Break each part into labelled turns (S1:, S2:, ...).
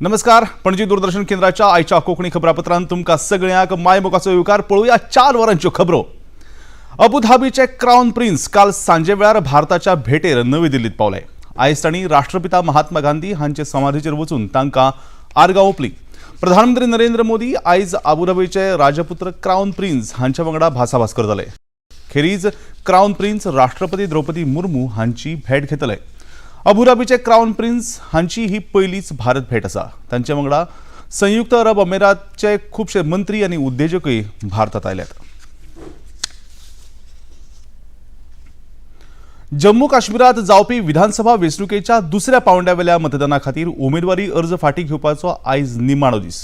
S1: नमस्कार, पणजी दूरदर्शन केंद्राच्या आयच्या कोंकणी खबरापत्रांत तुमकां सगळ्यांक मायमोगाचो येवकार. पळोवया 4 वरांच्यो खबरो. अबुधाबीचे क्राऊन प्रिन्स काल सांजे वेळार भारताच्या भेटेर नवी दिल्लीत पावले. आयज तांणी राष्ट्रपिता महात्मा गांधी हांचे समाधीचेर वचून तांकां आर्गां ओंपली. प्रधानमंत्री नरेंद्र मोदी आयज अबुधाबीचे राजपुत्र क्राऊन प्रिन्स हांच्या वांगडा भासाभास करतले. खेरीज क्राऊन प्रिन्स राष्ट्रपती द्रौपदी मुर्मू हांची भेट घेतले. अबुधाबीचे क्राऊन प्रिन्स हांची ही पयलीच भारत भेट आसा. तांचे वांगडा संयुक्त अरब अमिरातचे खुबशे मंत्री आनी उद्देजकूय भारतात आयल्यात. जम्मू काश्मीरात जावपी विधानसभा वेंचणुकेच्या दुसऱ्या पावंड्यावेल्या मतदाना खातीर उमेदवारी अर्ज फाटीं घेवपाचो आयज निमाणो दीस.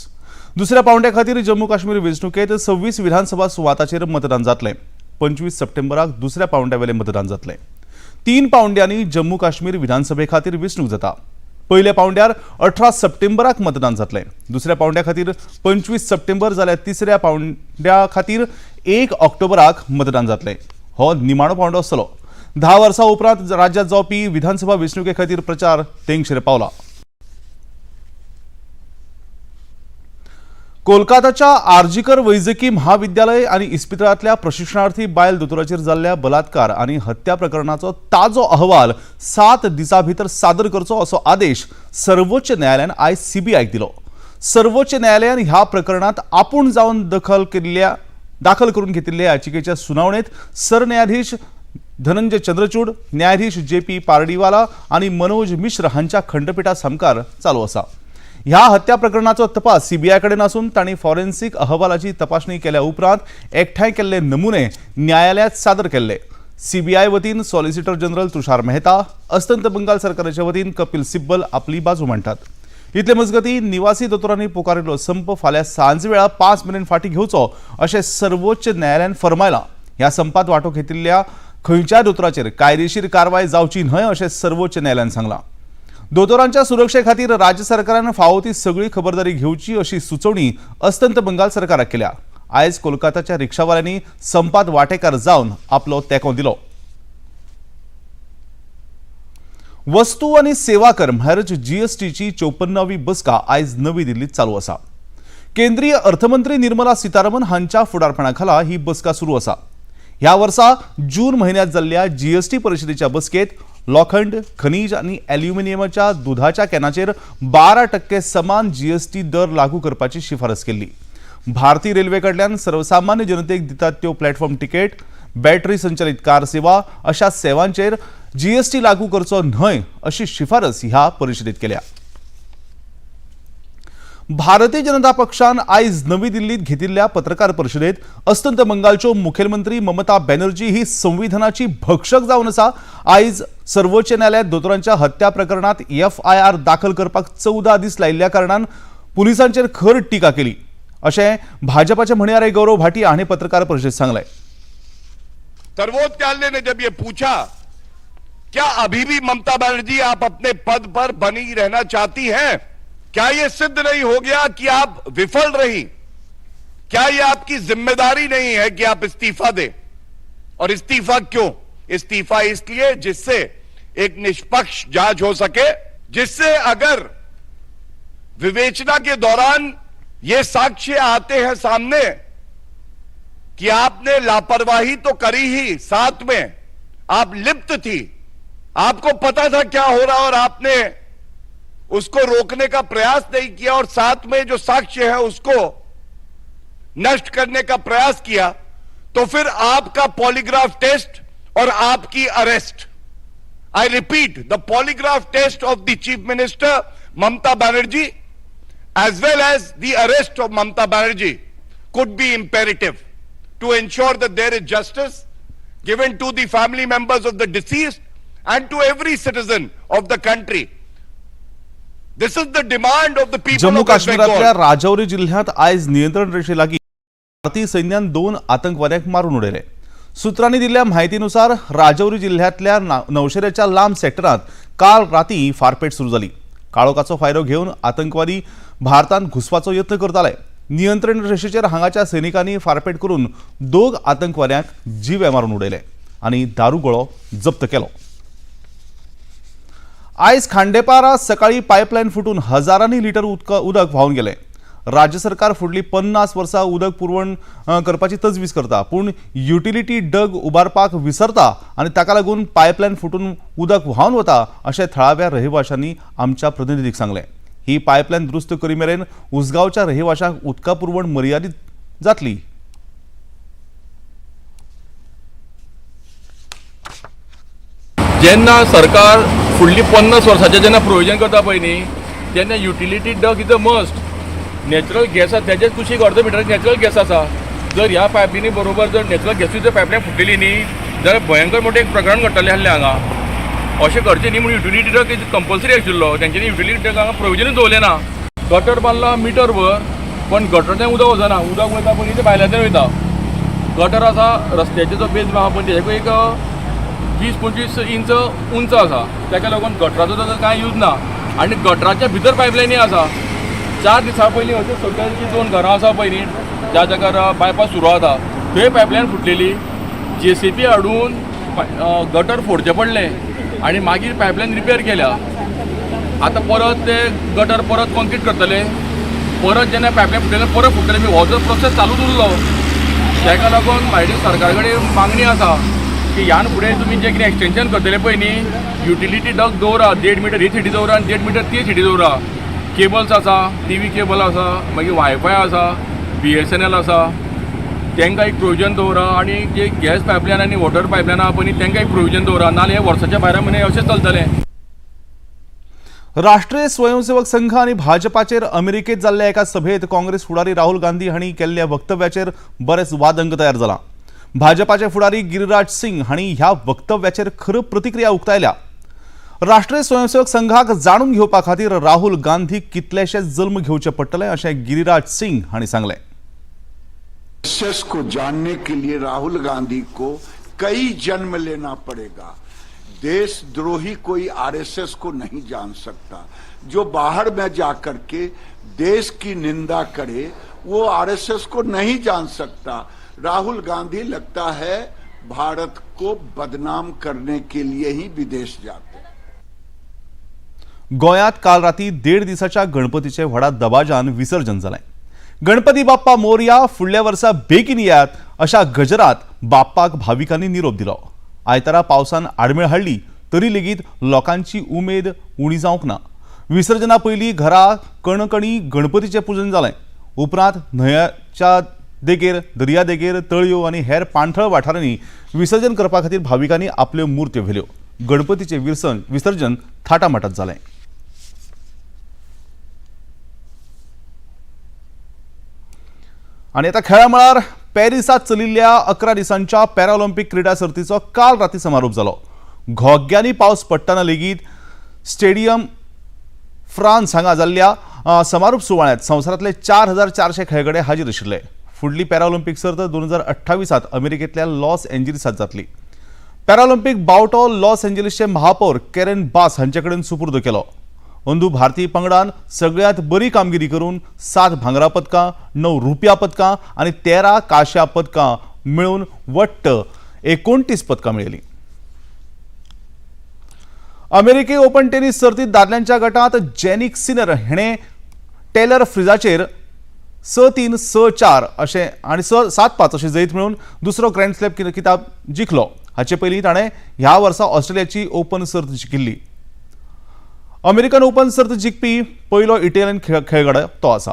S1: दुसऱ्या पावंड्या खातीर जम्मू काश्मीर वेंचणुकेत 26 विधानसभा सुवाताचेर मतदान जातलें. 25 सप्टेंबराक दुसऱ्या पावंड्यावेलें मतदान जातलें. तीन पावंड्यांनी जम्मू काश्मीर विधानसभे खातीर वेंचणूक जाता. पयल्या पावंड्यार 18 सप्टेंबराक मतदान जातलें. दुसऱ्या पावंड्या खातीर 25 सप्टेंबर, जाल्यार तिसऱ्या पावंड्या खातीर 1 ऑक्टोबराक मतदान जातलें. हो निमाणो पावंडो आसतलो. 10 वर्सां उपरांत राज्यात जावपी विधानसभा वेंचणुके खातीर प्रचार तेंगशेर पावला. कोलकाताच्या आरजीकर वैजकी म्हाविद्यालय आनी इस्पितळांतल्या प्रशिक्षणार्थी बायल दोतोराचेर जाल्ल्या बलात्कार आनी हत्या प्रकरणाचो ताजो अहवाल 7 दिसां भितर सादर करचो असो आदेश सर्वोच्च न्यायालयान आयज सीबीआयक दिलो. सर्वोच्च न्यायालयान ह्या प्रकरणात आपूण जावन दखल केल्ल्या दाखल करून घेतिल्ल्या याचिकेच्या सुनावणेत सरन्यायाधीश धनंजय चंद्रचूड, न्यायाधीश जे पी पारडीवाला आनी मनोज मिश्र हांच्या खंडपिठा सामकार चालू आसा. ह्या हत्या प्रकरणाचो तपास सीबीआय कडेन आसून तांणी फॉरेन्सिक अहवालाची तपासणी केल्या उपरांत एकठांय केल्ले नमुने न्यायालयात सादर केल्ले. सीबीआय वतीन सॉलिसिटर जनरल तुषार मेहता, अस्तंत बंगाल सरकाराच्या वतीन कपिल सिब्बल आपली बाजू मांडटात. इतले मजगती, निवासी दोतोरांनी पुकारिल्लो संप फाल्यां सांजवेळा 5 मेरेन फाटीं घेवचो अशें सर्वोच्च न्यायालयान फरमायलां. ह्या संपात वांटो घेतिल्ल्या खंयच्याय दोतोराचेर कायदेशीर कारवाय जावची न्हय अशें सर्वोच्च न्यायालयान सांगलां. दोतोरांच्या सुरक्षे खातीर राज्य सरकारान फावो ती सगळी खबरदारी घेवची अशी सुचोवणी अस्तंत बंगाल सरकाराक केल्या. आयज कोलकाताच्या रिक्षावाल्यांनी संपात वांटेकार जावन आपलो तेंको दिलो. वस्तू आनी सेवा कर म्हळ्यारच जीएसटीची 54वी बसका आयज नवी दिल्लीत चालू आसा. केंद्रीय अर्थमंत्री निर्मला सीतारामन हांच्या फुडारपणा खाला ही बसका सुरू आसा. ह्या वर्सा जून म्हयन्यांत जाल्ल्या जीएसटी परिशदेच्या बसकेत लोखंड, खनीज आनी ॲल्युमिनियमाच्या दुधाच्या कॅनाचेर 12% समान जीएसटी दर लागू करपाची शिफारस केल्ली. भारतीय रेल्वे कडल्यान सर्वसामान्य जनतेक दितात त्यो प्लॅटफॉर्म तिकेट, बॅटरी संचलित कार सेवा अशा सेवांचेर जीएसटी लागू करचो न्हय अशी शिफारस ह्या परिशदेत केल्या. भारतीय जनता पक्षान आयज नवी दिल्लीत घेतिल्ल्या पत्रकार परिशदेत अस्तंत बंगालच्यो मुखेलमंत्री ममता बॅनर्जी ही संविधानाची भक्षक जावन आसा. आयज सर्वोच्च न्यायालयात दोतोरांच्या हत्या प्रकरणात एफआयआर दाखल करपाक 14 दीस लायिल्ल्या कारणान पुलिसांचेर खर टिका केली अशें भाजपाचे म्हणयारे गौरव भाटिया हांणी पत्रकार परिशदेत सांगलें.
S2: सर्वोच्च न्यायालय ने जब ये पूछा, क्या अभी भी ममता बनर्जी आप अपने पद पर बनी रहना चाहती हैं? क्या यह सिद्ध नहीं हो गया कि आप विफल रही? क्या यह आपकी जिम्मेदारी नहीं है कि आप इस्तीफा दें? और इस्तीफा क्यों? इस्तीफा इसलिए जिससे एक निष्पक्ष जांच हो सके, जिससे अगर विवेचना के दौरान ये साक्ष्य आते हैं सामने कि आपने लापरवाही तो करी ही, साथ में आप लिप्त थी, आपको पता था क्या हो रहा और आपने उसको रोकने का प्रयास नहीं किया और साथ में जो साक्ष्य है उसको नष्ट करने का प्रयास किया, तो फिर आपका पॉलीग्राफ टेस्ट और आपकी arrest, I repeat, the polygraph test of the Chief Minister Mamata Banerjee as well as the arrest of Mamata Banerjee could be imperative to ensure that there is justice given to the family members of the deceased and to every citizen of the country. This is the demand of the people
S1: Jammu
S2: of West
S1: काश्मीरातल्या
S2: Bengal.
S1: Rajouri जिल्ह्यात आयज नियंत्रण रेषे लागीं भारतीय सैन्यान दोन आतंकवाद्यांक मारून उडयले. सूत्रांनी दिल्ल्या म्हायतीनुसार राजौरी जिल्ह्यातल्या नौशेऱ्याच्या लांब सेक्टरात काल राती फारपेट सुरू जाली. काळोखाचो फायदो घेवन आतंकवादी भारतांत घुसपाचो यत्न करताले. नियंत्रण रेषेचेर हांगाच्या सैनिकांनी फारपेट करून दोग आतंकवाद्यांक जिवे मारून उडयले आनी दारुगोळो जप्त केलो. आयज खांडेपारा सकाळी पायपलायन फुटून हजारांनी लिटर उदक व्हांवन गेलें. राज्य सरकार फुडली 50 वर्सां उदक पुरवण करपाची तजवीज करता, पूण युटिलिटी डग उबारपाक विसरता आनी ताका लागून पायपलायन फुटून उदक व्हांवन वता अशें थळाव्या रहिवाशांनी आमच्या प्रतिनिधीक सांगलें. ही पायपलायन दुरुस्त करी मेरेन उसगांवच्या रहिवाशांक उदका पुरवण मर्यादीत जातली.
S3: जेन्ना सरकार फुडली 50 वर्साचें जेन्ना प्रोविजन करता पळय न्ही तेन्ना utility duct is a must. Natural gas आसा तेजेच कुशीक अर्द मिटर नॅचरल गॅस आसा. जर ह्या पायपलायनी बरोबर जर नॅचरल गॅसूय जर पायपलायन फुटलेली न्ही जाल्यार भयंकर मोठें एक प्रकरण घडटलें आसलें हांगा. अशें करचें न्ही म्हणून युटिलिटी डक is compulsory आशिल्लो. तेंच्यांनी युटिलिटी डक हांगा प्रोविजनूच दवरलें ना. गटर बांदला मिटर भर, पण गटरांतल्यान उदक वचना. उदक वयता पळय न्ही तें भायल्यांतल्यान वयता. गटर आसा रस्त्याचो जो बेज आहा पळय तेजे एक 20-25 इंच उंच आसा. ताका लागून गटराचो ताजो कांय यूज ना आनी गटराच्या भितर पायपलायनी आसा. 4 दिसां पयलीं अश्यो सगळ्यांची 2 घरां आसा पळय न्ही ज्या जाग्यार बायपास सुरू आसा थंय पायपलायन फुटलेली. JCB हाडून गटर फोडचें पडलें आनी मागीर पायपलायन रिपेर केल्या. आतां परत ते गटर परत कॉन्क्रीट करतले. परत जेन्ना पायपलायन फुटलें परत फुटतलें. हो जो प्रोसेस चालूच उरलो ताका लागून म्हाजी सरकार कडेन मागणी आसा की ह्यान फुडें तुमी जें कितें एक्सटेंशन करतले पळय न्ही युटिलिटी डक दवरा, 1.5 मिटर ही सिटी दवरा आनी 1.5 मिटर ती सिटी दवरा. केबल्स आसा, TV cable आसा, मागीर वायफाय आसा, BSNL आसा, तांकां एक प्रोविजन दवरा. आनी जे गॅस पायपलायन आनी वॉटर पायपलायन आहा पळय न्ही तांकां एक प्रोविजन दवरा, नाजाल्यार हे वर्साच्या भायरा म्हयने अशेंच चलतलें.
S1: राष्ट्रीय स्वयंसेवक संघ आनी भाजपाचेर अमेरिकेत जाल्ल्या एका सभेत काँग्रेस फुडारी राहुल गांधी हांणी केल्ल्या वक्तव्याचेर बरेच वादंग तयार जाला. भाजपाचे फुडारी गिरिराज सिंग हांणी ह्या वक्तव्याचेर खर प्रतिक्रिया उक्तायल्या. राष्ट्रीय स्वयंसेवक संघाक जाणून घेवपा खातीर राहुल गांधी कितलेशे जल्म घेवचे पडटले अशें गिरिराज सिंग हांणी सांगलें.
S4: आरएसएस को जानने के लिए राहुल गांधी को कई जन्म लेना पड़ेगा. देशद्रोही कोई आरएसएस को नहीं जान सकता. जो बाहर में जाकर के देश की निंदा करे वो आरएसएस को नहीं जान सकता. राहुल गांधी लगता है भारत को बदनाम करने के लिए ही विदेश जाते हैं.
S1: गोंयांत काल राती 1.5 दिसाच्या गणपतीचे व्हडा दबाजान विसर्जन जालें. गणपती बाप्पा मोरया, फुडल्या वर्सा बेगीन येयात अशा गजरात बाप्पाक भाविकांनी निरोप दिलो. आयतारा पावसान आडमेळ हाडली तरी लेगीत लोकांची उमेद उणी जावंक ना. विसर्जना पयलीं घरा कणकणी गणपतीचें पुजन जालें. उपरांत न्हंयच्या देगेर, दर्या देगेर, तळयो आनी हेर पाणथळ वाठारांनी विसर्जन करपा खातीर भाविकांनी आपल्यो मुर्त्यो व्हेल्यो. गणपतीचें विसर्जन थाटामाटात जालें. आनी आतां खेळा मळार पॅरिसांत चलिल्ल्या 11 दिसांच्या पॅराऑलिम्पिक क्रिडा सर्तीचो काल राती समारोप जालो. घोग्यांनी पावस पडटना लेगीत स्टेडियम फ्रांस हांगा जाल्ल्या समारोप सुवाळ्यांत संवसारांतले 4400 खेळगडे हाजीर आशिल्ले. फुडली पॅराऑलिम्पिक सर्त 2028 अमेरिकेंतल्या लॉस एंजलिसांत जातली. पॅराऑलिम्पिक बावटो लॉस एंजलिसचे महापौर कॅरन बास हांचे कडेन सुपूर्द केलो. अंदू भारतीय पंगडान सगळ्यांत बरी कामगिरी करून 7 भांगरा पदकां, 9 रुपया पदकां आनी 13 कांश्या पदकां मेळून वट्ट 29 पदकां मेळयलीं. अमेरिके ओपन टेनिस सर्तीत दादल्यांच्या गटांत जेनिक सिनर हेणें टेलर फ्रिजाचेर 6-3 6-4 अशें आनी 7-5 अशें जैत मेळोवन दुसरो ग्रँड स्लॅम किताब जिखलो. हाचे पयलीं ताणें ह्या वर्सा ऑस्ट्रेलियाची ओपन सर्त जिखिल्ली. अमेरिकन ओपन सर्त जिखपी पयलो इटालियन खेळगडो तो आसा.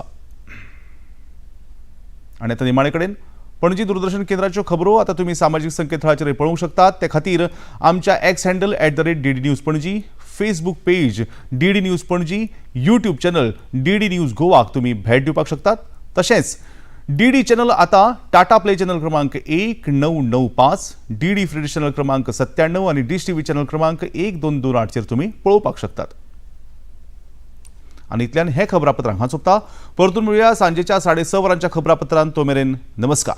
S1: आनी आतां निमाणे कडेन पणजी दूरदर्शन केंद्राच्यो खबरो आतां तुमी सामाजीक संकेतथळाचेर पळोवंक शकतात. ते खातीर आमच्या X handle @DD News Panaji, Facebook page DD News Panaji, YouTube channel DD News गोवाक तुमी भेट दिवपाक शकतात. तशेंच DD channel आतां टाटा प्ले चॅनल क्रमांक 1995, DD free channel क्रमांक 97 आनी डिश TV channel क्रमांक 1228चेर तुमी पळोवपाक शकतात. आनी इतल्यान हें खबरापत्र हांगा सोंपता. परतून मेळुया सांजेच्या 6:30 वरांच्या खबरापत्रांत. तो मेरेन नमस्कार.